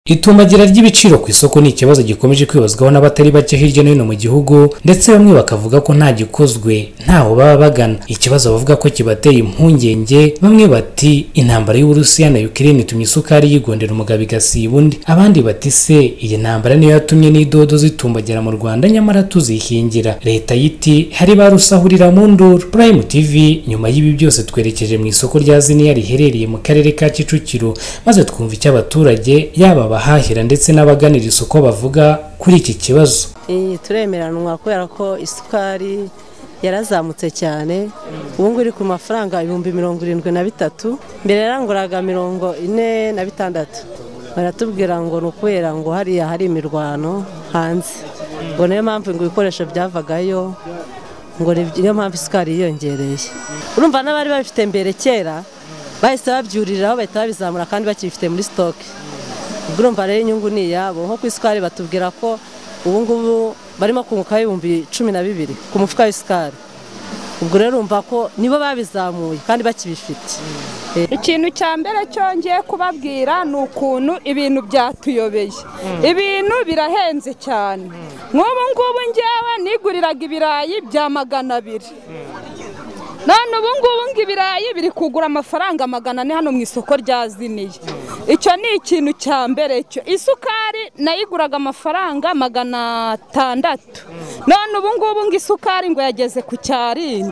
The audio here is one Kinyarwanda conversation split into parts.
Itumbagira ry'ibiciro ku isoko ni ikibazo gikomeje kwibazwaho n'abatari bake hirya no hino mu gihugu, ndetse bamwe bakavuga ko nta gikozwe ntaho baba bagana. Ikibazo bavuga ko kibateye impungenge, bamwe bati intambara y'Uburusiya na Ukraine itumye isukari yigondera umugabo igasiba undi, abandi bati se iyi ntambara niyo yatumye n'idodo zitumbagira mu Rwanda nyamara tuzihingira. Leta yiti hari barusahurira mu nduru. Prime TV nyuma y'ibi byose twerekeje mu isoko rya Ziniya riherereye mu karere ka Kicukiro, maze twumva icyo abaturage yaba bahahira ndetse n'abaganira isoko bavuga kuri iki kibazo. Turemeranwa kubera ko isukari yarazamutse cyane, ubu ngubu iri ku mafaranga 73,000, mbere yaranguraga 46. Baratubwira ngo ni ukubera ngo hariya hari imirwano hanze, ngo niyo mpamvu ngo ibikoresho byavagayo, ngo niyo mpamvu isukari yiyongereye. Urumva n'abari babifite mbere kera bahise babyuriraho bahita babizamura kandi bakibifite muri stock. Urumva rero inyungu ni iyabo. Nko ku isukari batubwira ko ubu ngubu barimo kunguka 12,000 ku mufuka w'isukari. Ubwo rero urumva ko nibo babizamuye kandi bakibifite. Ikintu cya mbere cyongeye kubabwira ni ukuntu ibintu byatuyobeye. Ibintu birahenze cyane. Nk'ubu ngubu ngewe niguriraga ibirayi bya 200. None ubu ngubu ngo ibirayi biri kugura amafaranga 400 hano mu isoko rya Ziniya. Icyo ni ikintu cya mbere cyo. Isukari nayiguraga amafaranga 600. None ubu ngubu ngo isukari ngo yageze ku 7.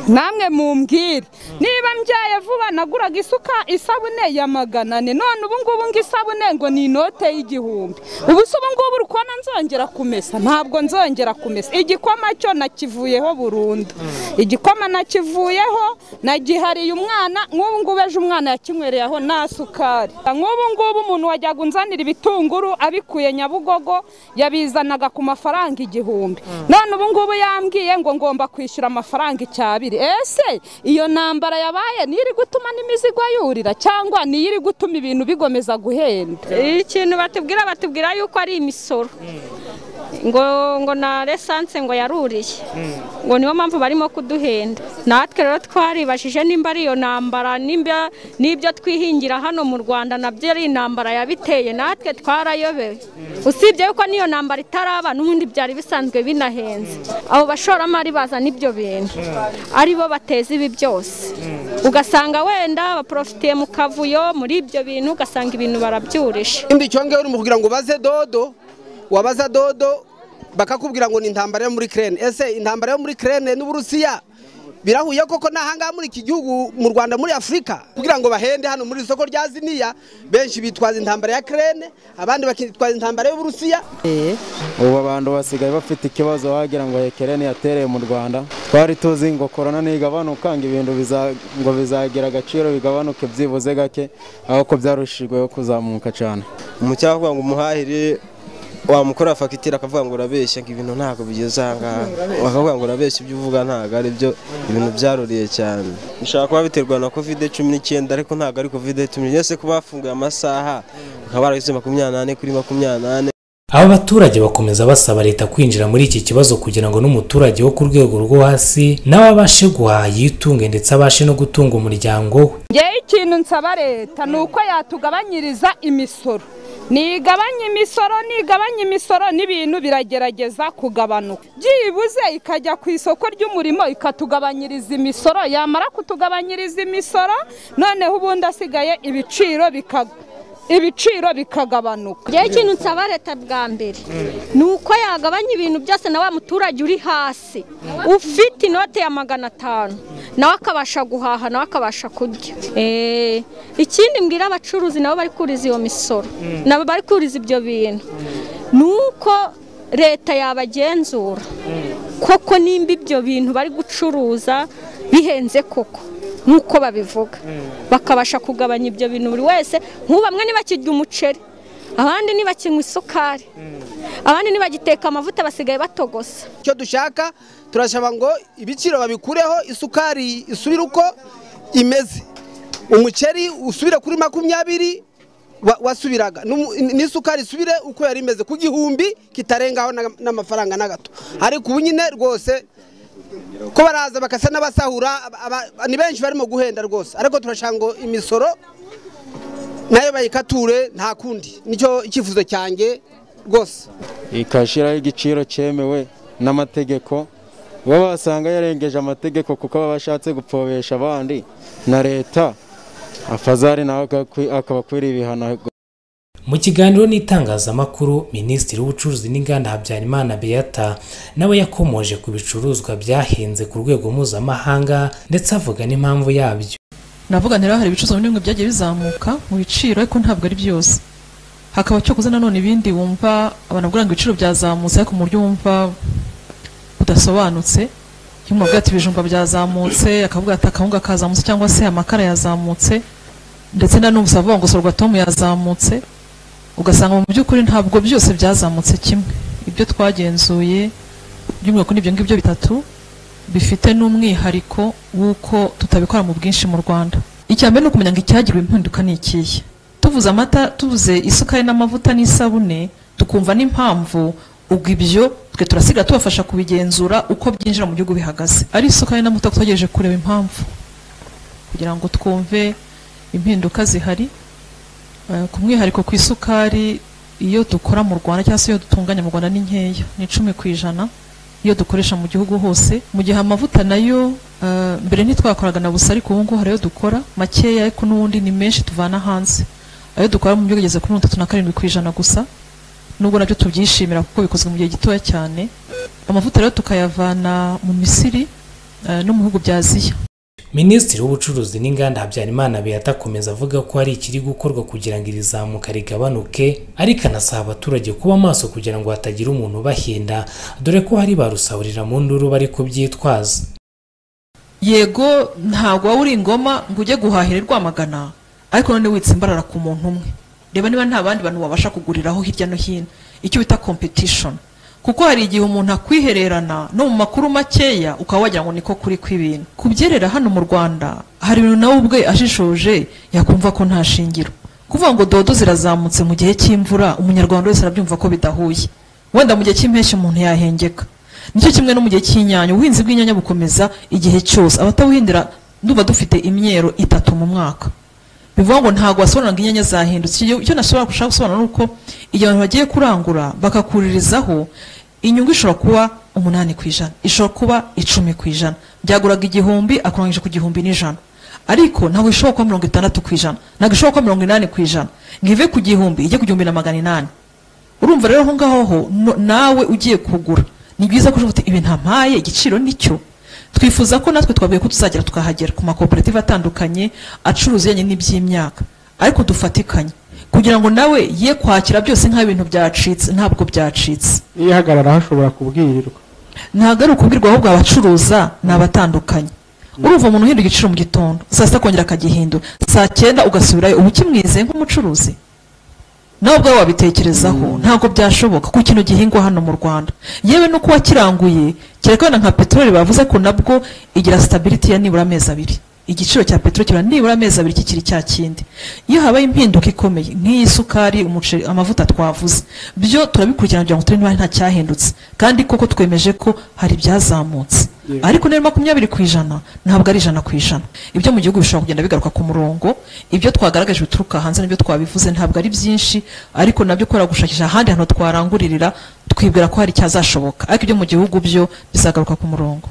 Namwe mumbwire niba mbyaye vuba naguraga isuka isabune ya 400, none ubu ngubu ngo isabune ngo ni inote y'1000. Ubu se ubu ngubu urukona nzongera kumesa? Ntabwo nzongera kumesa. Igikoma cyo nakivuyeho burundu. Igikoma nakivuyeho, nagihariye umwana. Nk'ubu ngubu ejo umwana yakinywereyeho nta sukari. Nk'ubu ngubu umuntu wajyaga unzanira ibitunguru abikuye Nyabugogo yabizanaga ku mafaranga 1000. None ubu ngubu yambwiye ngo ngomba kwishyura amafaranga 2. Ese iyo ntambara yabaye ni iri gutuma n'imizigo yurira cyangwa ni iri gutuma ibintu bigomeza guhenda? Ikintu batubwira yuko ari imisoro, ngo na essence ngo yaruriye, ngo niyo mpamvu barimo kuduhenda. Natwe rero twaribashije nimba ari iyo ntambara, nimba nibyo twihingira hano mu Rwanda nabyo ari intambara yabiteye, natwe twarayobewe. Usibye yuko niyo ntambara itaraba n'ubundi byari bisanzwe binahenze. Abo bashoramari bazana ibyo bintu aribo bateza ibi byose, ugasanga wenda baprofitiye mu kavuyo muri ibyo bintu, ugasanga ibintu barabyurisha. Indi cyongeye uri mu kugira ngo baze dodo, wabaza dodo bakakubwira ngo ni intambara yo muri Ukraine. Ese intambara yo muri Ukraine n'Uburusiya birahuye koko nahanga muri iki gihugu mu Rwanda muri Afrika? Kugira ngo bahende hano muri isoko rya Ziniya, benshi bitwaza intambara ya Ukraine, abandi bakitwaza intambara y'Uburusiya. Ubu abantu basigaye bafite ikibazo wagira ngo Ukraine yatereye mu Rwanda. Twari tuzi ngo corona nigabanuka ngo ibintu ngo bizagira agaciro bigabanuke byibuze gake, aho ko byarushijwe kuzamuka cyane. Umucyaha ngo umuhahire wamukora fagitire akavuga ngo urabeshya, ngo ibintu ntabwo bigeze aha ngaha, bakavuga ngo urabeshya ibyo uvuga ntabwo ari byo, ibintu byaruriye cyane. Bishobora kuba biterwa na COVID-19, ariko ntabwo ari COVID-19. Ese kuba bafunguye amasaha bakaba barageze 24/24. Aba baturage bakomeza basaba leta kwinjira muri iki kibazo kugira ngo n'umuturage wo ku rwego rwo hasi nawe abashe guhaha yitunge ndetse abashe no gutunga umuryango we. Ngewe ikintu nsaba leta ni uko yatugabanyiriza imisoro. Nigabanya imisoro, nigabanya imisoro n'ibintu biragerageza kugabanuka. Byibuze ikajya ku isoko ry'umurimo ikatugabanyiriza imisoro, yamara kutugabanyiriza imisoro noneho ubundi asigaye ibiciro bikagabanuka. Ngewe ikintu nsaba leta bwa mbere ni uko yagabanya ibintu byose, na wa muturage uri hasi ufite inote ya 500 nawe akabasha guhaha, nawe akabasha kurya. Ikindi mbwira abacuruzi nabo bari kuriza iyo misoro, nabo bari kuriza ibyo bintu, nuko leta yabagenzura koko nimba ibyo bintu bari gucuruza bihenze koko nuko babivuga, bakabasha kugabanya ibyo bintu buri wese. Nk'ubu bamwe ntibakirya umuceri, abandi ntibakinywa isukari, abandi ntibagiteka amavuta, basigaye batogosa. Icyo dushaka turashaba ngo ibiciro babikureho, isukari isubire uko imeze, umuceri usubire kuri 20 wasubiraga, n'isukari isubire uko yari imeze ku 1000 kitarengaho n'amafaranga na gato. Ariko ubu nyine rwose ko baraza bakasa n'abasahura, ni benshi barimo guhenda rwose. Ariko turashaka ngo imisoro Nayo bayikature nta kundi, nicyo icyifuzo cyanjye rwose. Ikashyiraho igiciro cyemewe n'amategeko, bo basanga yarengeje amategeko kuko baba bashatse gupfobesha abandi na leta, afazari nawe akaba akwiriye ibihano. Mu kiganiro n'itangazamakuru, Minisitiri w'Ubucuruzi n'Inganda Habyarimana Beata nawe yakomoje ku bicuruzwa byahenze ku rwego mpuzamahanga ndetse avuga n'impamvu yabyo. Navuga nti hari ibicuruzwa bimwe byagiye bizamuka mu biciro ariko ntabwo ari byose. Hakaba cyo kuza nanone ibindi wumva abantu bavuga ngo ibiciro byazamutse ariko mu buryo wumva budasobanutse. Kimwe bavuga ati ibijumba byazamutse, akavuga ati akawunga kazamutse cyangwa se amakara yazamutse, ndetse na n'ubu avuga ngo sorwatomu yazamutse. Ugasanga mu by'ukuri ntabwo byose byazamutse kimwe. Ibyo twagenzuye by'umwihariko n'ibyo ngibyo bitatu bifite n'umwihariko w'uko tutabikora mu bwinshi mu Rwanda. Icya mbere ni ukumenya ngo icyagirwa impinduka ni ikihe. Tuvuze amata, tuvuze isukari n'amavuta n'isabune, tukumva n'impamvu, ubwo ibyo twe turasiga tubafasha kubigenzura uko byinjira mu gihugu bihagaze. Ari isukari n'amavuta twagejeje kureba impamvu kugira ngo twumve impinduka zihari. Ku mwihariko ku isukari iyo dukora mu Rwanda cyangwa se iyo dutunganya mu Rwanda ni nkeya, ni 10% iyo dukoresha mu gihugu hose. Mu gihe amavuta nayo mbere ntitwakoraga na busa, ariko ubu ngubu hari ayo dukora makeya ariko n'ubundi ni menshi tuvana hanze. Ayo dukora mu gihugu ageze kuri 37% gusa, nubwo nabyo tubyishimira kuko bikozwe mu gihe gitoya cyane. Amavuta rero tukayavana mu Misiri no mu bihugu bya Aziya. Minisitiri w'Ubucuruzi n'Inganda Habyarimana Beata akomeza avuga ko hari ikiri gukorwa kugira ngo iri zamuka rigabanuke, ariko anasaba abaturage kuba maso kugira ngo hatagira umuntu ubahenda, dore ko hari ba rusahurira mu nduru bari kubyitwaza. Yego ntabwo waba uri ingoma ngo ujye guhahira Rwamagana, ariko none witsimbarara ku muntu umwe. Reba niba nta bandi bantu wabasha kuguriraho hirya no hino, icyo bita competition. Kuko hari igihe umuntu akwihererana no mu makuru makeya ukaba wagira ngo niko kuri kw'ibintu. Kubyerera hano mu Rwanda hari ibintu nawe ubwe ashishoje yakumva ko nta shingiro. Kuvuga ngo dodo zirazamutse mu gihe cy'imvura, umunyarwanda wese arabyumva ko bidahuye. Wenda mu gihe cy'impeshyi umuntu yahengeka. Nicyo kimwe no mu gihe cy'inyanya, ubuhinzi bw'inyanya bukomeza igihe cyose. Abatabuhindira ndumva dufite imyero 3 mu mwaka. Bivuga ngo ntago wasobanura ngo inyanya zahindutse. Icyo nashobora gushaka gusobanura nuko igihe abantu bagiye kurangura bakakuririzaho inyungu ishobora kuba 8%, ishobora kuba 10%. Byaguraga 1000 akurangije ku 1100, ariko ntabwo ishobora kuba 60%, ntabwo ishobora kuba 80%, ngo ive ku 1000 ijye ku 1800. Urumva rero aho ngaho ho nawe ugiye kugura ni byiza ko uti ibi ntampaye igiciro nicyo. Twifuza ko natwe twabwiye ko tuzagera tukahagera ku makoperative atandukanye acuruza ibijyanye n'iby'imyaka, ariko dufatikanye kugira ngo nawe ye kwakira byose nk'ibintu byacitse. Ntabwo byacitse. Iyo ihagarara hashobora kubwirirwa, ntabwo ari ukubwirwa, ahubwo abacuruza ni abatandukanye. Urumva umuntu uhindura igiciro mu gitondo, saa sita akongera akagihindura, saa 9 ugasubirayo, uba ukimwizeye nk'umucuruzi? Nawe ubwawe wabitekerezaho, ntabwo byashoboka kuko kino gihingwa hano mu Rwanda yewe no kuba kiranguye kereka wenda nka peteroli bavuze ko nabwo igira stability ya nibura amezi 2. Igiciro cya peteroli kiba nibura amezi 2 kikiri cya kindi. Iyo habaye impinduka ikomeye nk'iyi sukari, umuceri, amavuta twavuze, byo turabikurikirana kugira ngo turebe niba nta cyahindutse, kandi koko twemeje ko hari ibyazamutse. Ariko niba 20% ntabwo ari 100%. Ibyo mu gihugu bishobora kugenda bigaruka ku murongo. Ibyo twagaragaje bituruka hanze nibyo twabivuze ntabwo ari byinshi, ariko nabyo kubera gushakisha ahandi hantu twaranguririra twibwira ko hari icyazashoboka, ariko ibyo mu gihugu byo bizagaruka ku murongo.